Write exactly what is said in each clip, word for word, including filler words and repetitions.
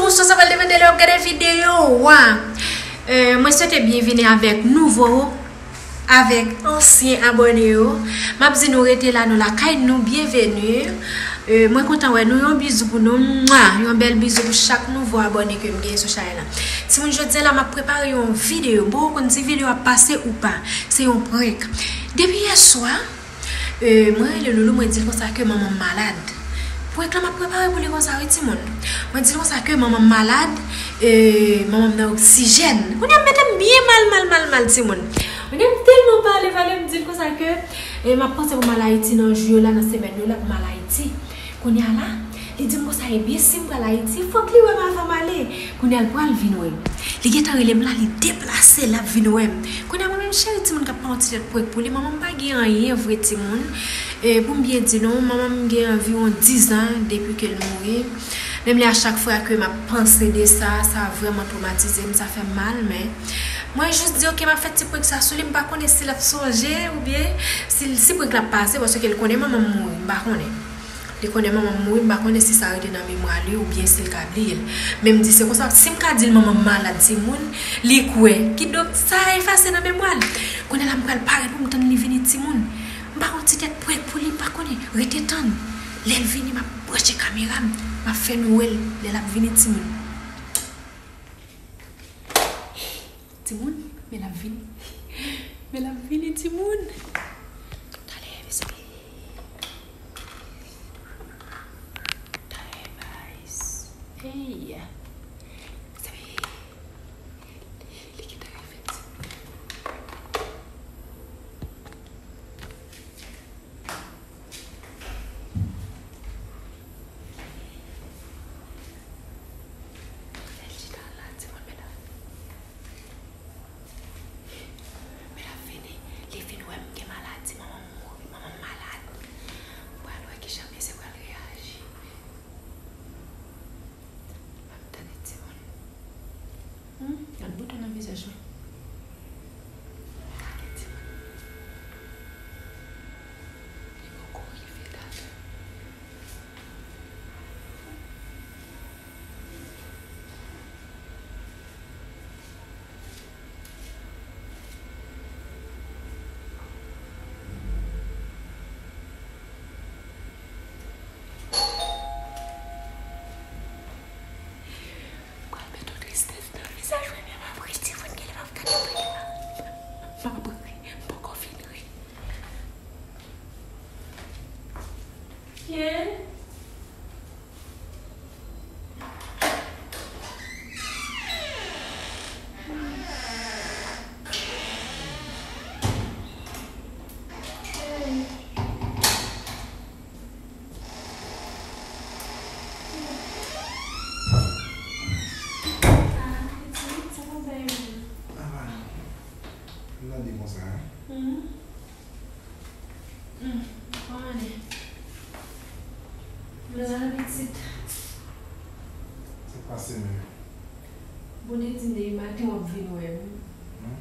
Bonswa, sa pral depann de lè w ap gade videyo a. Euh, mwen swete byenvini avèk nouvo, avèk ansyen abòne yo. M ap di nou rete la, nou lakay nou, byenveni. Euh, mwen kontan wè nou, yon bizou pou nou, mwa, yon bèl bizou pou chak nouvo abòne ke m gen sou chanèl la. Timoun, jodi a la, m ap prepare yon videyo. Bon, ou konn ti videyo ap pase ou pa, se yon prank. Depi yè swa, euh, mwen rele Loulou, mwen di l konsa ke manman m malad. Prank lan m ap prepare pou li konsa, wi, timoun. Mwen di l konsa ke manman m malad, euh, manman m nan oksijèn. Kounye a m mete m byen mal, mal, mal, mal, timoun. Kounye a m tèlman pale, pale, m di l konsa ke, euh, m ap panse pou m al Ayiti nan jou yo la, nan semèn yo la, pou m al Ayiti. Kounye a la, li di m konsa, ebyen, si m pral Ayiti, fòk li wè m avan m ale. Kounye a l pral vin wè m. Li gentan rele m la, li deplase, l ap vin wè m. Kounye a mwen menm, cheri, timoun k ap pran yon ti tèt prank pou li, manman m pa gen anyen vre, timoun. E pou m byen di nou, manman m gen anviwon diz an depi ke l mouri. Menm lè a chak fwa ke m ap panse de sa, sa vrèman twomatize m, sa fè m mal, men mwen jis di, oke, m ap fè ti prank sa sou li, m pa konnen si l ap sonje oubyen si, si prank la ap pase, paske l konnen manman m mouri, m pa konnen. Li konnen manman m mouri, m pa konnen si sa rete nan memwa li oubyen si l ka bliye l. Men m di, se konsa, si m ka di l manman m malad, timoun, li kwè. Kidonk, sa efase nan memwa l. Kounye a la, m pral pare pou m tann li vini, timoun. M pa konn ti tèt prank pou li, m pa konnen. Rete tann. Lè l vini, m ap branche kamera m, m ap fè nou wè l lè l ap vini, timoun. Timoun, men l ap vini. Men l ap vini, timoun. Talè, mezanmi. Talè, guys. Hey. Mezanmi. Li gentan rive, timoun. Lè l chita la, timoun, men la. Men l ap vini. Li vin wè m gen maladi, manman m mouri, manman m malad. M pral wè kijan mesye pral reyaji. M ap tande timoun. Hmm, gad bouton nan vizaj mwen. Gade timoun. Li poko rive talè. Pral met yon tristès nan vizaj mwen, men m ap rete, fò n gen lè m ap gade prank la. M ap ri, m poko fin ri. Ken? Nan de konsa, hein? Kòman li? Mwen la pitit. Sa k pase menm? Bon, te di m depi maten w ap vin wè m. Hmm?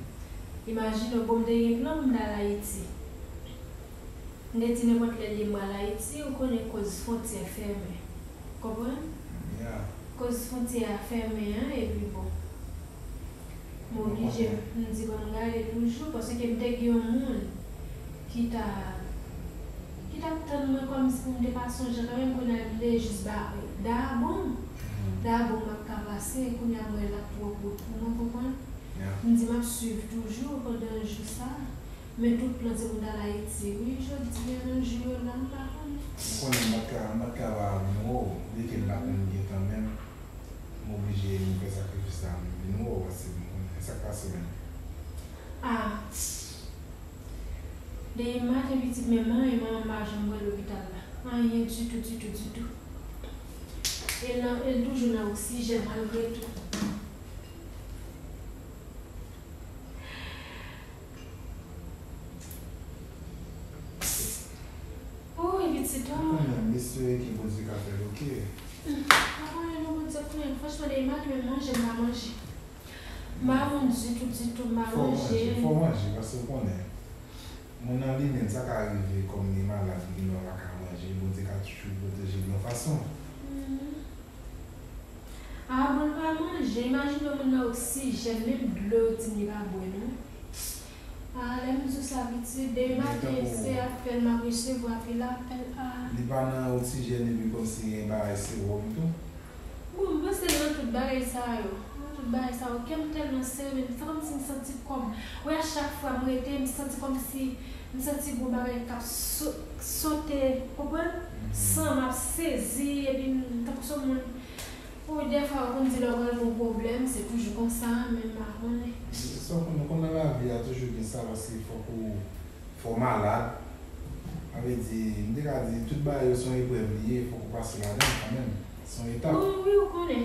Imajine w, bon, m te gen plan pou m t al Ayiti. M te di nenpòt lè l ye m pral Ayiti, ou konnen koz fwontyè fèmen. Konprann? Yeah. Koz fwontyè a fèmen an, epi bon. M oblije, m di ban m gade toujou, paske m te gen yon moun ki ta, ki t ap tann mwen kòmsi pou m te pa sonje kanmenm, kounye a li te jis ba, da a bon. Da a bon m ap ka pase, kounye a m wè l ap twò kout pou mwen, konprann? Yeah. M di m ap swiv toujou pandan jou sa. Men tout plan se pou m t al Ayiti wi, jodi a nan jou yo la, m pa konnen. M konnen m pa t ka, m pa t ka pa vin wè w, byenke m pa konn gentan menm, m oblije m fè sakrifis la, m vin wè w, paske m konnen sa k pase menm. Ah. Depi maten pitit menm anyen manman m pa janm wè lopital la. Anyen ditou, ditou, ditou. E l nan, e l toujou nan oksijèn malgre tou. Woy, pitit, oh. Ou konnen, m espere ke Bondye ka fè l oke. Hmm, pa konnen non, Bondye konnen. Franchman, depi maten menm manje, m pa manje. M pa bon ditou, ditou, m pa manje. Fò w manje, fò w manje, paske w konnen, moun nan li menm, sa ka rive kòm li malad, li genlè pa ka manje, Bondye ka toujou pwoteje l yon fason. Hmm. Ah, Manje, imajine yon moun nan oksijèn, menm dlo yo di m li pa bwè non. Ah, lè m di w sa pitit, depi maten se apèl m ap resevwa, pil apèl, ah. Li pa nan oksijèn epi kòmsi gen bagay sewòm tou? Bon, m panse nan tout bagay sa yo, nan tout bagay sa yo, kè m tèlman sere, men se kòmsi m santi kò m, wè, a chak fwa m rete, m santi kòmsi, m santi gon bagay k ap so-, sote, konprann? San m ap sezi, epi m tankou se yon moun. Wi, dèfwa ou konn di lè w pral gen yon pwoblèm, se toujou konsa, men m pa konnen. Sa w konn, nou konn nan lavi a toujou gen sa, paske fòk ou, fò w malad. Sa vle di, m te ka di, tout bagay yo se yon eprèv li ye, fòk ou pase ladan l kanmenm. Se yon etap. Bon, wi, ou konnen.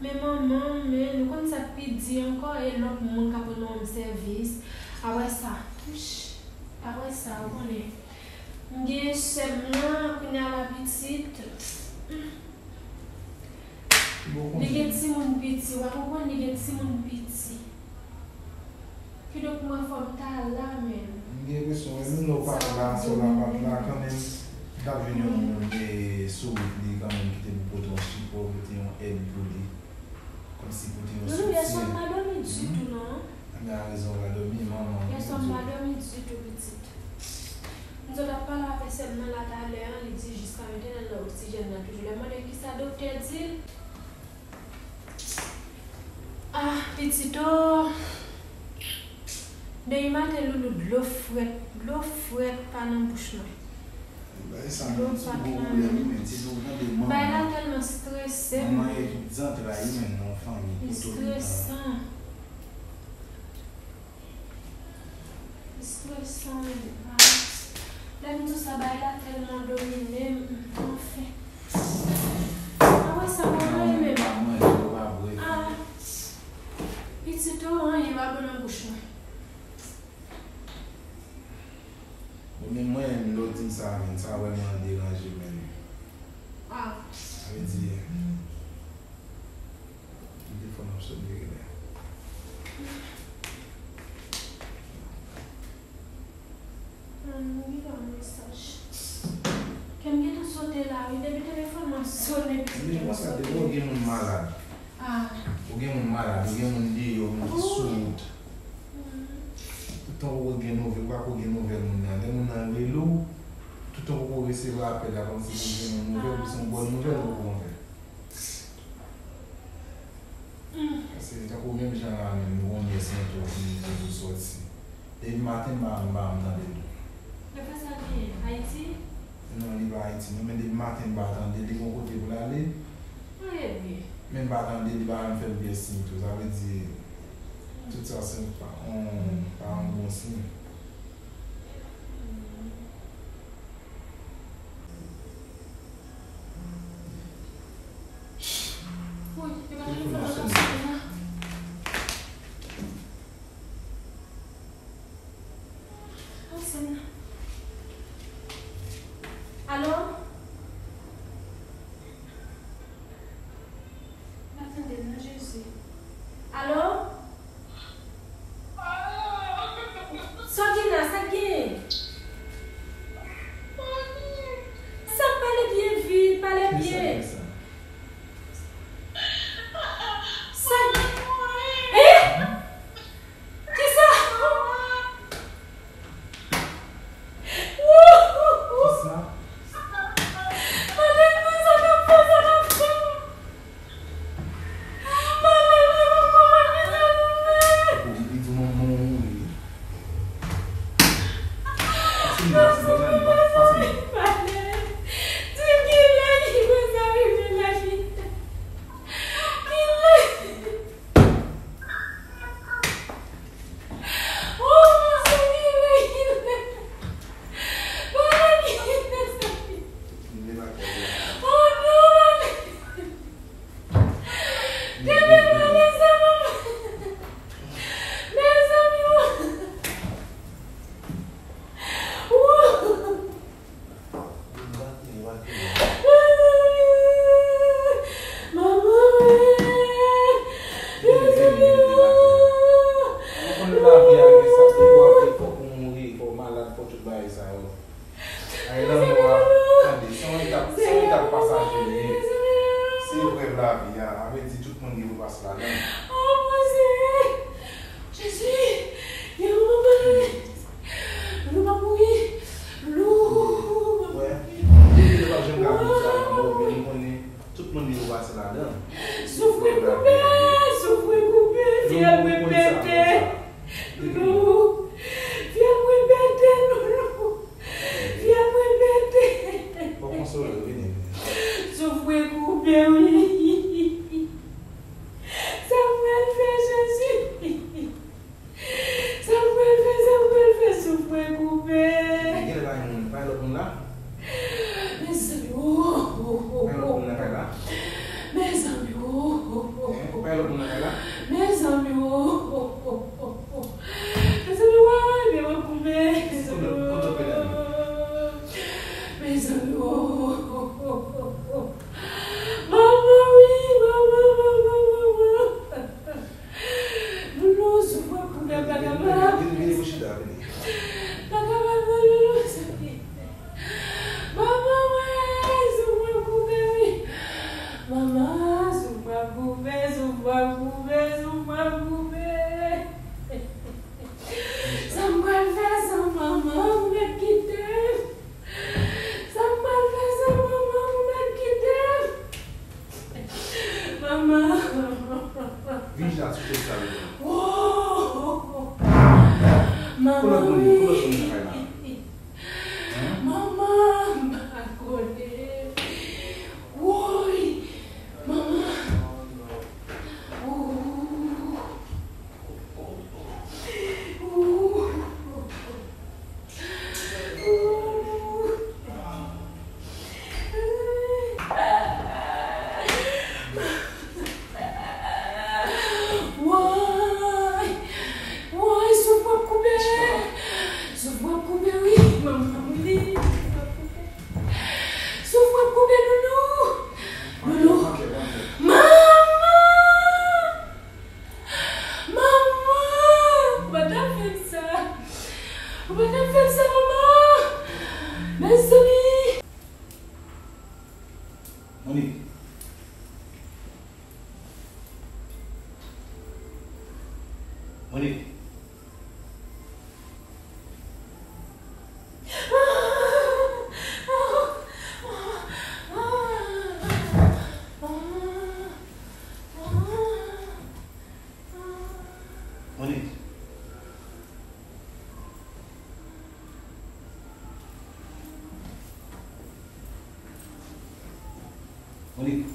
Men manman m, men nou konn sa k pi di ankò, e lòt moun k ap rann manman m sèvis. Apre sa, apre sa, ou konnen. M gen sè m nan, kounye a la pitit. Li gen timoun piti, w a konprann, li gen timoun piti. Kidonk mwen fò m ta la menm. M gen enpresyon, menm lè w pa t la, sè w la pa t la, kanmenm, li t ap jwenn yon moun, e, sou wout li, kanmenm, ki te pou pote yon sipò, pote yon èd pou li. Kòmsi pote yon soutyen. Non, yè swa m pa dòmi ditou, non. Anben, a rezon, w pa dòmi, manman. Yè swa m pa dòmi ditou, pitit. M sot ap pale avè sè m nan la talè a, li di jiska mentnan l nan oksijèn nan toujou. Lè m mande l kisa doktè di l, ah, pitit o, depi maten Loulou, dlo frèt, dlo frèt pa nan bouch mwen. Bagay sa nan ti gwo pwoblèm wi, men ti dou tande manman. Bagay la tèlman strese m. Manman e tout zantray wi, men nan yon fanmi poto li tan. Li stresan. Li stresan, men, ah. Lè m di w sa, bagay la tèlman domine m, anfen. A wè sa, mwen menm. Manman, manman, yo pa bwè. Ah. Pitit o, anyen pa bon nan bouch mwen. Bon, men mwen, lè w di m sa, men, sa vrèman deranje m, men. Ah. Sa vle di, telefòn ap sone genlè. Hmm, m gen yon mesaj. Kè m gentan sote la, wi, depi telefòn nan sone, pitit kè m sote. Men konsa, depi w gen moun malad, ah, ou gen moun malad, ou gen moun deyò, moun ki sou wout. Toutan ou gen nouvèl, ou pa ko gen nouvèl moun nan. Lè moun nan rele w, toutan ou ko resevwa apèl la, kòmsi pou gen yon nouvèl, pou se yon bòn nouvèl ou ko fè. Paske tankou menm jan la menm, nou gon nyès mwen tou ki toujou sòti. Depi maten m pa, m pa janm tande l tou. Lè frè sa genyen, Ayiti? Non, li pa Ayiti non, men depi maten m pa tande l, li gon kote pou l ale. Anyen byen. Men m pa tande l, li pa janm fè m pyès siy tou. Sa vle di, tout sa se pa yon, pa yon bon siy. Wi, e pa telefòn nan k ap sone la. Alo? Pa tande l non, Jezi. Alo? Sa w gen la? Sa k genyen? Sa, pale byen vit, pale byen. Sa k gen? Eh? Kisa? Kisa? Pale mwen, sa k ap fè, sa k ap fè. Pale mwen, papa, mezanmi. Li di manman w mouri. Pase m, pase m, pase m, pase m. Pale. Di kilè ki konsa rive la, kilè? Kilè? Oh, mezanmi, kilè, kilè? Pale kilè, mezanmi. Oh, non, pale. Kenbe mwen, mezanmi. Mezanmi, oh. Oh. Manman, mezanmi, oh. Ou konn lavi a gen sa ki pou ap fè fòk ou mouri, fò w malad, fò tout bagay sa yo. Ay, lanmò a, tande, se yon etap, se yon etap pasaje li ye. Se eprèv lavi a, sa vle di tout moun gen pou pase ladan l. Oh, Bondye! Jezi! Gen yon manman! Loulou pa mouri! Loulou pa mouri! Wè, nou pa janm ka viv sa nan mò, men nou konnen tout moun gen pou pase ladan l. Soufri koupe! Soufri koupe! Fyèl mwen pete! Loulou! Fyèl mwen pete! Loulou! Fyèl mwen pete. Fò konsole l, vini, vini. Souf mwen koupe, wi. Sa m pral fè, Jezi? Sa m pral fè, sa m pral fè, souf mwen koupe. Men genlè pa gen moun, pa gen lòt moun la? Mezanmi, oh, oh, oh, oh. Pa gen lòt moun nan kay la? Mezanmi, oh, oh, oh, oh. Hein? Pa gen lòt moun nan kay la? Mezanmi, oh, oh, oh, oh, oh. Mezanmi, woy, men mwen koupe. Mezanmi, woy. Mezanmi, woy. Manman, wi, manman, manman, manman. Loulou, souf mwen koupe, pa ka pa. Vini, vini, vini pou chita, vini. Pa ka pa, loulou, sa. Manman, wi, souf mwen koupe, wi. Manman, souf mwen koupe, souf mwen koupe, souf mwen koupe. Sa m pral fè san manman, m mèt kite m. Sa m pral fè san manman, m mèt kite m. Manman. Vin chita sou chèz sa, vin. Oh! Manman, wi. Kou lòt moun nan kay la. Manman, m pa konnen. Woy! Manman! Ooh! Ooh! Ooh! Woy! Woy, souf mwen ap koupe! Souf mwen ap koupe, wi! Manman, wi! Souf mwen ap koupe! Souf mwen ap koupe, Loulou! Loulou! Manman! Manman! Ou pa ta fè m sa! Ou pa ta fè m sa, manman! Mezanmi! Monique. Monique. Monique.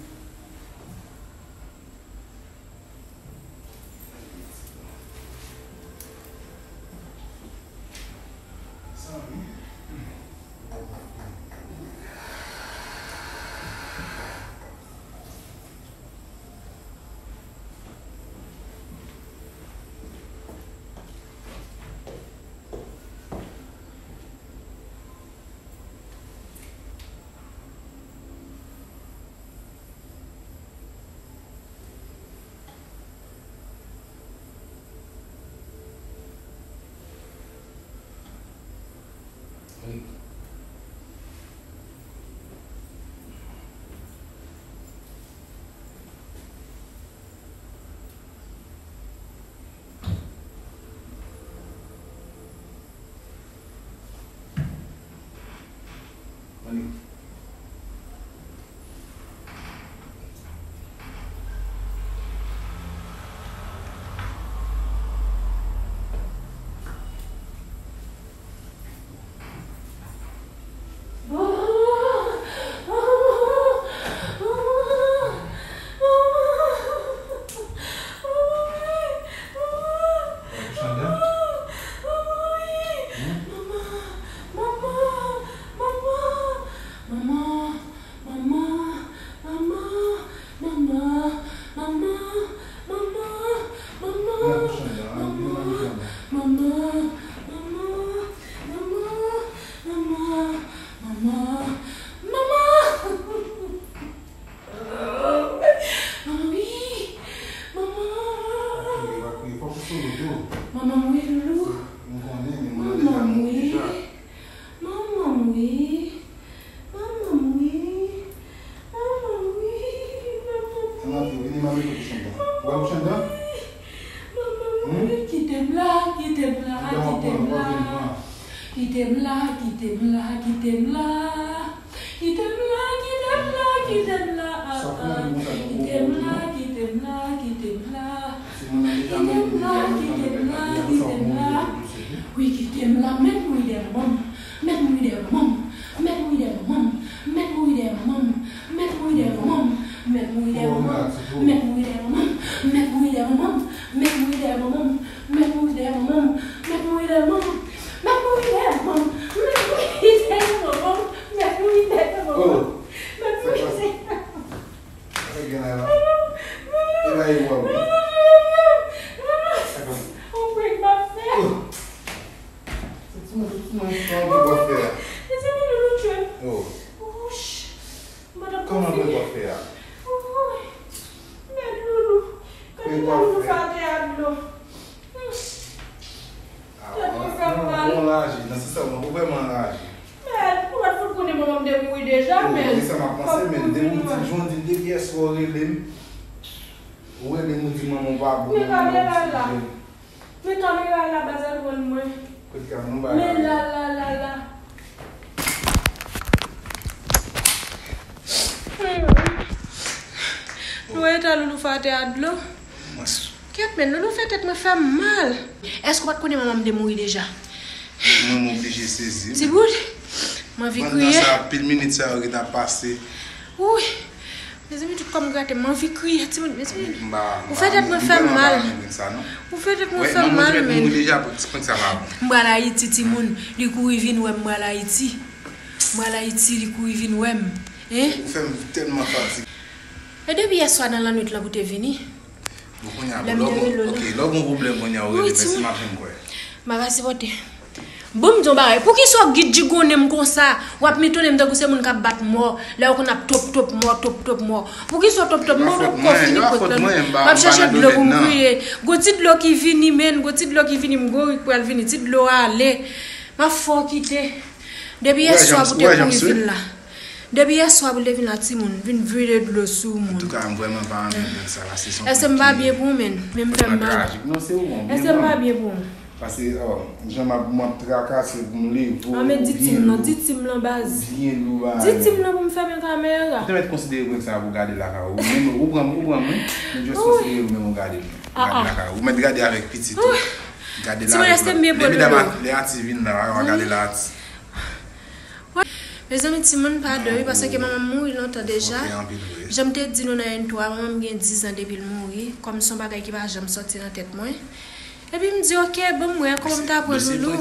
Monique. Kite m la, kite m la, kite m la. Kite m la, kite m la, kite m la, ah, ah. Kite m la, kite m la, kite m la. Kite m la, kite m la, kite m la. Wi, kite m la, mèt mouri dèyè manman m. Mèt mouri dèyè manman m. Mèt mouri dèyè manman m. Mèt mouri dèyè manman m. Mèt mouri dèyè manman m. Mèt mouri dèyè manman m. Mèt mouri dèyè manman m. Mèt mouri dèyè manman m. Mèt mouri dèyè manman m. Mèt mouri dèyè manman m. Mèt mouri dèyè manman m. Mèt mouri dèyè manman m. Mèt mouri dèyè manman m. Mèt mouri dèyè manman m. Sa k gen la la? E la e wòl. Sa k gen? On prank m ap fè. Oh. Se ti moun, se ti moun, se ti moun ki w ap fè a. Mezanmi, Loulou tchwe m. Oh. Wouch. Mwen t ap konfime. Kòman prank w ap fè a? Wouy. Mèd Loulou. Gade Loulou fè atè a dlo. Hmm. Tèt mwen fè m mal. Bon, bon, anraje. Nan sans sa, mwen vrèman anraje. Men, ou pa t fout konnen manman m te mouri deja, men. Wi, sa m ap panse, men depi w di, jan w di, depi yèswa w rele m, ou rele m, ou di manman w pa bon, manman w ti jèn. Men kamera la, baz, al pran mwen. Kote kamera la? Men la, la, la, la. Hmm. Nou wè eta Loulou fè atè a dlo. Kèt, men Loulou fè tèt mwen fè m mal. Èske w pa t konnen manman m te mouri deja? Mwen, m oblije sezi. Ti bout, m anvi kriye. Pandan sa, pil minit sa yo ki t ap pase. Wouy. Mezanmi, tout kò m grate m, m anvi kriye, timoun, mezanmi. Ou fè tèt mwen fè m mal. Ou fè tèt mwen fè m mal, men. M pral Ayiti, timoun. Li kouri vin wè m, m pral Ayiti. M pral Ayiti, li kouri vin wè m. Hein? Ou fè m tèlman fatige. E depi yèswa nan lannwit lan pou te vini? Bon, kounye a, lè m te rele w lan. Ok, lè w gen pwoblèm kounye a, ou rele, mèsi, m ap jwenn kwè. M pa ka sipòte. Bon, m di yon bagay. Poukisa w gijigonnen m konsa? W ap mitonnen m tankou se moun k ap bat mò. Lè w konn ap top, top mò, top, top mò. Poukisa w top, top mò? M poko fini prank lan. M ap chèche dlo pou m kriye. Gon ti dlo ki vini, men. Gon ti dlo ki vini, m gwo rik pral vini. Ti dlo ale. M ap fè w kite. Depi yèswa pou te kouri vin la. Depi yèswa pou l te vin la, timoun, vin vide dlo sou moun. Antouka, m vrèman pa renmen prank sa, paske se yon prank ki vrèman trajik. Èske m pa byen pou ou, men? Men m fè m mal. Non, se ou menm, men. Èske m pa byen pou ou? Paske, oh, jan m ap, m ap trakase pou m leve w byen lou. Ah, men di ti m lan, di ti m lan, baz. Byen lou, baz. Di ti m lan pou m fèmen kamera. Ou te mèt konsidere prank sa pou gade lakay ou. Menm ou pran, ou pran mwen, men just konsidere ou menm ou gade, gade lakay ou. Ou mèt gade avèk pitit ou. Gade la avèk lòt. Depi dam a, lè Ati vin la, w a gade la Ati. Mezanmi, timoun pa dòmi paske manman m mouri lontan deja. Jan m te di nou nan entwo a, manman m gen diz an depi l mouri. Kòm se yon bagay ki pa janm sòti nan tèt mwen. Epi m di, ok, ban m wè kòman m ta pran Loulou.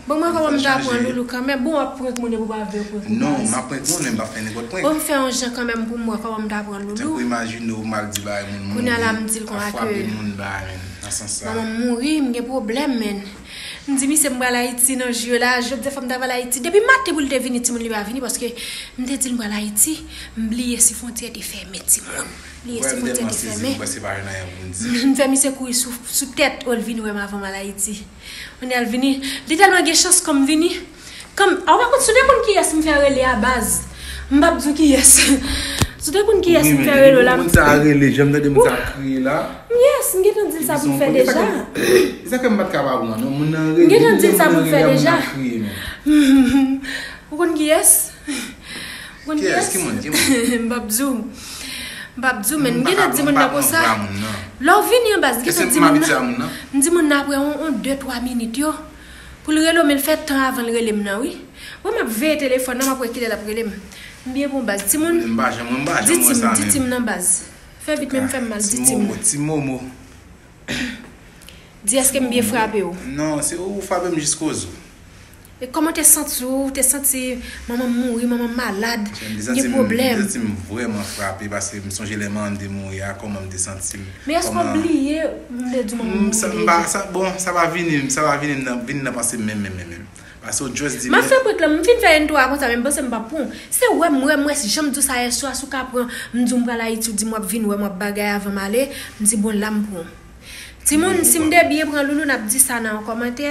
Ban m wè kòman m ta pran Loulou kanmenm. Bon, w ap prank moun epi w pa vle prank ou baz. Non, m ap prank moun, men m p ap fè nenpòt prank. Bon, m fè yon jan kanmenm pou m wè kòman m ta pran Loulou. Tankou imajine w mal di bagay moun mouri. Kounye a la, m di l kon akèy. Ap frape moun bagay, men, nan sans sa. Manman m mouri, m gen pwoblèm, men. M di misye m pral Ayiti nan jou yo la, jodi a fò m ta pral Ayiti. Depi maten pou l te vini, timoun, li pa vini, paske m te di l m pral Ayiti, m bliye si fwontyè te fèmen, timoun. M bliye si fwontyè te fèmen. M fè misye kouri sou, sou tèt, o, l vin wè m avan m al Ayiti. Kounye a l vini, li tèlman gen chans kòm vini. Kòm, a, ou pa konn, si w te konn kiyès m fè rele a baz, m p ap di w kiyès. Si w te konn kiyès m fè rele w la, m... Wi, men depi moun sa a rele, jan m tande moun sa a kriye la. Yes, m gentan di l sa pou m fè deja. E sa ke m pa t ka pa pran, non. Moun nan rele, m gentan di l sa pou m fè deja. Ou konn kiyès? Ou konn kiyès? Kiyès? Ki moun? Ki moun? M p ap di w. M p ap di w, men m gentan di moun nan konsa. Lè w vini an baz, m gentan di moun nan. M di moun nan apre yon, yon de, twa minit yo. Pou l rele w, men l fè tan avan l rele m nan, wi. Mwen, m ap veye telefòn nan, m ap wè kilè l ap rele m. M byen bon baz. Timoun, di tim, di tim nan baz. Fè vit, men m fè m mal, di tim. Ti momo, ti momo. Di èske m byen frape w? Non, se ou frape m jiskozo. E kòman w te santi w? Ou te santi manman m mouri, manman m malad, m gen pwoblèm. M te santi m vrèman frape paske m sonje lè manman m te mouri a, kòman m te santi m. Men èske w bliye m te di w manman m mouri deja? Bon, sa pa vini, sa pa vini nan, vini nan panse m menm, menm, menm, menm. Paske w just di m ap fè prank lan, m fin fè entwo a konsa, men m panse m p ap pran w. Se wè m, wè m, wè si jan m di w sa yèswa, si w ka pran, m di w m pral Ayiti, w di m w ap vin wè m, w ap bagay avan m ale, m di bon, la m pran w. Timoun, si m te byen pran Loulou, n ap di sa nan yon kòmantè,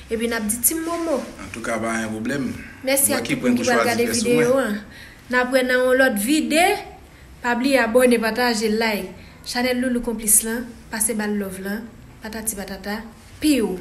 epi n ap di Team Momo. Antouka, pa gen pwoblèm. Mèsi ak tout moun ki pral gade videyo an. N ap wè nan yon lòt vide. Pa bliye abòne, pataje, like. Chanèl Loulou Konplis lan, pase ba l love lan. Patati patata, piw.